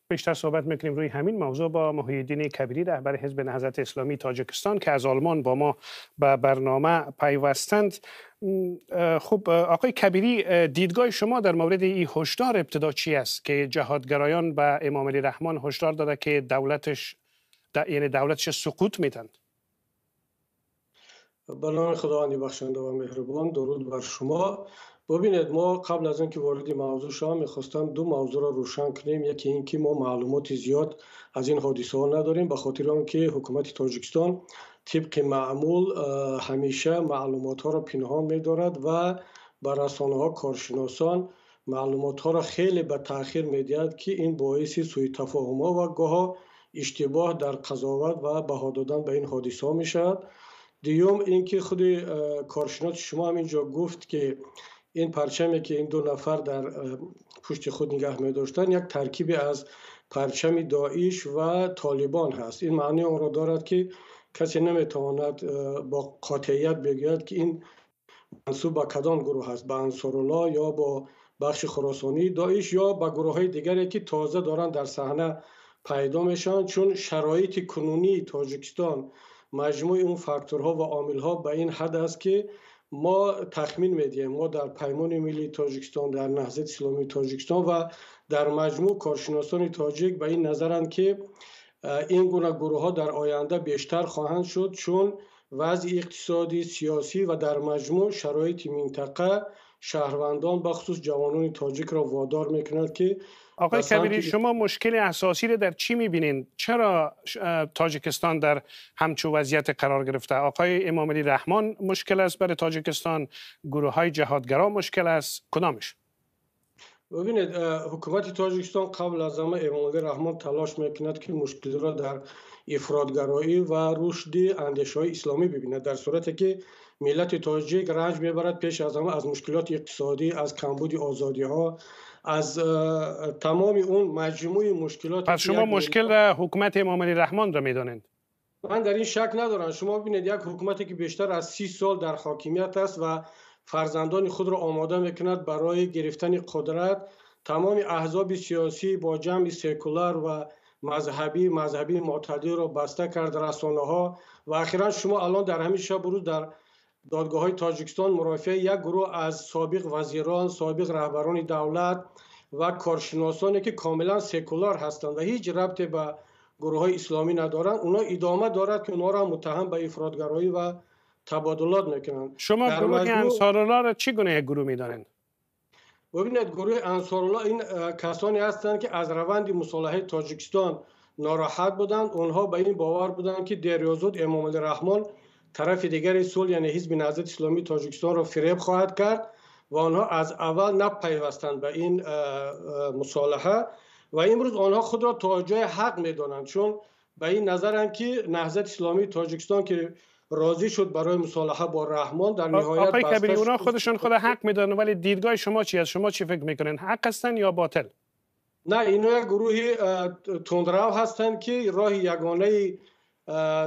بیشتر صحبت میکنیم روی همین موضوع با محی‌الدین کبیری، رهبر حزب نهضت اسلامی تاجیکستان که از آلمان با ما به برنامه پیوستند. خب آقای کبیری، دیدگاه شما در مورد این هشدار ابتدا چی است که جهادگرایان به امام علی رحمان هشدار داده که دولتش، یعنی دولتش سقوط میدند؟ به نام خداوند بخشنده و مهربان، درود بر شما. ببینید، ما قبل از اینکه وارد موضوع شوم میخواستم دو موضوع را روشن کنیم. یکی اینکه ما معلومات زیاد از این حادثه ها نداریم، به خاطر آنکه حکومت تاجیکستان طبق معمول همیشه معلومات ها را پنهان می‌دارد و به رسانه ها، کارشناسان معلومات ها را خیلی به تاخیر میدهد که این باعث سوء تفاهم ها و گاه اشتباه در قضاوت و بها دادن به این حادثه ها میشود. دوم اینکه خود کارشناس شما هم اینجا گفت که این پرچمی که این دو نفر در پشت خود نگه می داشتن یک ترکیبی از پرچم داعش و طالبان هست. این معنی آن را دارد که کسی نمیتواند با قاطعیت بگوید که این منسوب به کدام گروه است، به انصارالله یا با بخش خراسانی داعش یا به گروه های دیگری که تازه دارند در صحنه پیدا میشن، چون شرایط کنونی تاجیکستان مجموع اون فاکتورها و عاملها به این حد است که ما تخمین میدهیم. ما در پیمان ملی تاجیکستان، در نهضت اسلامی تاجیکستان و در مجموع کارشناسان تاجیک به این نظرند که این گونه گروه ها در آینده بیشتر خواهند شد، چون وضع اقتصادی، سیاسی و در مجموع شرایط منطقه شهروندان، بخصوص جوانان تاجیک را وادار میکند که آقای کبیری، شما مشکل اساسی را در چی میبینین؟ چرا تاجیکستان در همچو وضعیت قرار گرفته؟ آقای امام علی رحمان مشکل است برای تاجیکستان، گروه های جهادگرا مشکل است، کدامش؟ ببینید، حکومت تاجیکستان، قبل از همه امام علی رحمان تلاش میکند که مشکل را در افراط‌گرایی و رشد اندیشه های اسلامی ببیند، در صورتی که ملت تاجیک رنج میبرد پیش از همه از مشکلات اقتصادی، از کمبود آزادی ها، از تمام اون مجموع مشکلات. پس شما مشکل را حکومت امام علی رحمان را میدانید؟ من در این شک ندارم. شما ببینید، یک حکومتی که بیشتر از 30 سال در حاکمیت است و فرزندان خود را آماده میکند برای گرفتن قدرت، تمام احزاب سیاسی با جمع سکولار و مذهبی معتدل را بسته کرد، رسانه ها و اخیرا شما الان در همین شب روز در دادگاه های تاجیکستان مرافعه یک گروه از سابق وزیران، سابق رهبران دولت و کارشناسانی که کاملا سکولار هستند و هیچ ربط به گروه های اسلامی ندارند، اونا ادامه دارد که اونا را متهم به افراط‌گرایی و تبادلات میکنند. شما گروه انصارالله را چگونه یک گروه میدانند؟ ببینید، گروه انصارالله این کسانی هستند که از روند مصالحه تاجیکستان ناراحت بودند. اونها به این باور بودند که دیر یا زود امام علی رحمان طرف دیگر صلح، یعنی حزب نهضت اسلامی تاجیکستان را فریب خواهد کرد و آنها از اول نپیوستند به این مصالحه و امروز آنها خود را تا جای حق میدانند، چون به این نظرند که نهضت اسلامی تاجیکستان که راضی شد برای مصالحه با رحمان، در نهایت آقای کبیری، اونا خودشون خود حق میدانند، ولی دیدگاه شما چی است؟ شما چی فکر میکنین؟ حق هستن یا باطل؟ نه، اینا یک گروهی تندرو هستند که راه یگانه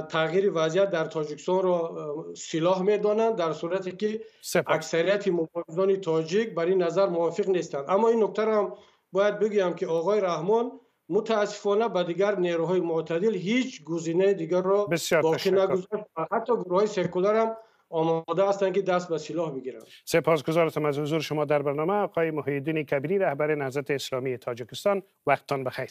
تغییر وضعیت در تاجیکستان را سلاح میدانند، در صورتی که اکثریت مبارزان تاجیک بر این نظر موافق نیستند. اما این نکته را هم باید بگویم که آقای رحمان متاسفانه به دیگر نیروهای معتدل هیچ گزینه دیگر را باقی نگذاشت و حتی گروه های سکولار هم آماده هستند که دست به سلاح بگیرند. سپاسگزارم از حضور شما در برنامه، آقای محی‌الدین کبیری، رهبر نهضت اسلامی تاجیکستان. وقتتان بخیر.